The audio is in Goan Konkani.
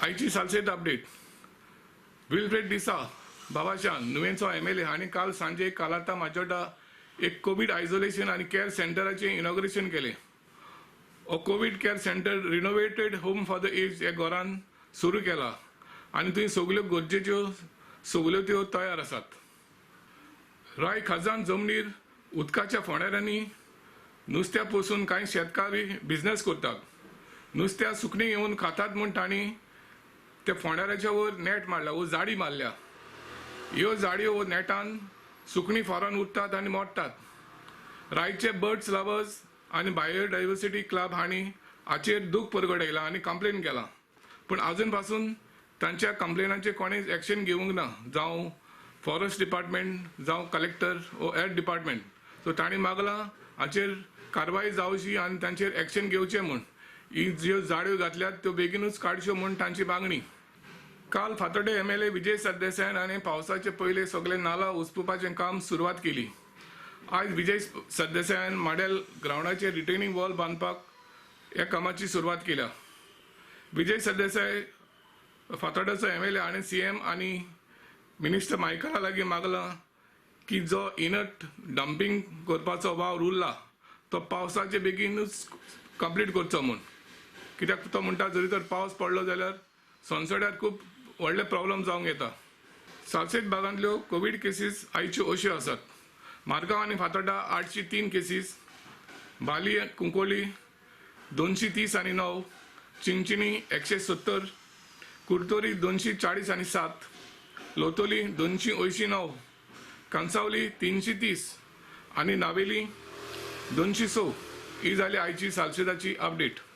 आयची सालसेत अपडेट. विल्फ्रेड डिसा बाबाशान नुवेंचो एमएलए हांणी काल सांजे कालाता माजोड्डा एक कोवीड आयसोलेशन आनी केअर सेंटराचें इनॉग्रेशन केलें. हो Covid care centre renovated home for the age ह्या घरान सुरू केला आनी थंय सगल्यो गरजेच्यो सवलत्यो तयार आसात. राय खाजन जमनीर उदकाच्या फोंडेरांनी नुस्त्या पोसून कांय शेतकार बिझनेस करतात. नुस्त्या सुकणीं येवन खातात म्हूण तांणी त्या फोंडेराच्या वयर नेट मारला वो जाळी मारल्या. ह्यो जाळयो वो नेटान सुकणीं फारान उरतात आनी मोडटात. रायचे बर्ड्स लवर्स आनी बायोडायवर्सिटी क्लब हांणी हाचेर दूख परगटायला आनी कंप्लेन केला, पूण आजून पासून तांच्या कंप्लेनाचेर कोणेच एक्शन घेवंक ना, जावं फॉरेस्ट डिपार्टमेंट जावं कलेक्टर वो हेड डिपार्टमेंट. सो तांणी मागलां हाचेर कारवाय जावची आनी तांचेर एक्शन घेवचें म्हूण. ही ज्यो जाळ्यो घातल्यात त्यो बेगीनूच काडच्यो म्हूण तांची मागणी. काल फातोड्डें एमएलए विजय सरदेसायान हाणें पावसाचे पयले सगळे नाला उसपुपाचें काम सुरवात केली. आयज विजय सरदेसायान माडेल ग्रावंडाचेर रिटेनिंग वॉल बांदपाक ह्या कामाची सुरवात केल्या. विजय सरदेसाय फातोड्ड्याचो एमएलए हाणें सीएम आनी मिनिस्टर मायकला लागीं मागलां की जो इनर्ट डंपींग करपाचो वावर उरला तो पावसाचे बेगीनूच कंप्लीट करचो म्हूण. कित्याक तो म्हणटा जरी तर पावस पडलो जाल्यार सोनसड्यार खूब व्हडले प्रॉब्लम जावंक येता. सालसेत भागांतल्यो कोवीड केसीस आयच्यो अश्यो आसात. मारगांव आनी फातोड्डा 803 केसीस, बाली कुंकोली 230 आनी 9, चिंचिणी 170, कुर्तोरी 240 आनी 7, लोतोली 289, कांसावली 330 आनी नावेली 206. ही जाली आयची सालसेताची अपडेट.